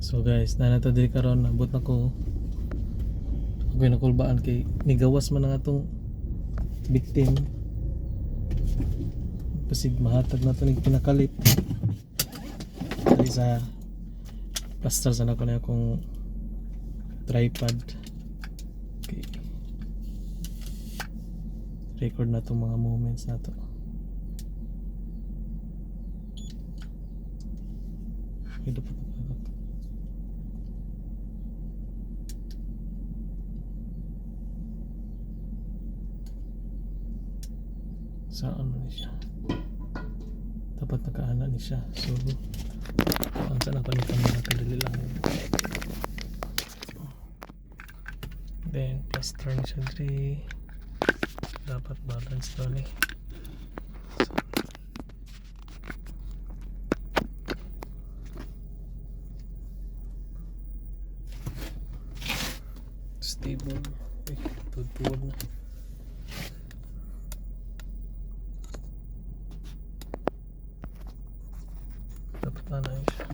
So guys, naa na ta diri karon, nabot na ko. Ako'y nakulbaan kay nigawas man ang atong victim. Pasig mahatag na to ning pinakalit. Dali sa plaster sa nako na akong tripod. Okay. Record na tong mga moments na to. Ay, dapat sa ano ni siya, dapat nakaana ni siya. So ang sana ko ni camera, kadali lang. Then plaster ni siya diri, dapat balance daw ni. So, stable. Eh, tuwad na. Dapat na na siya.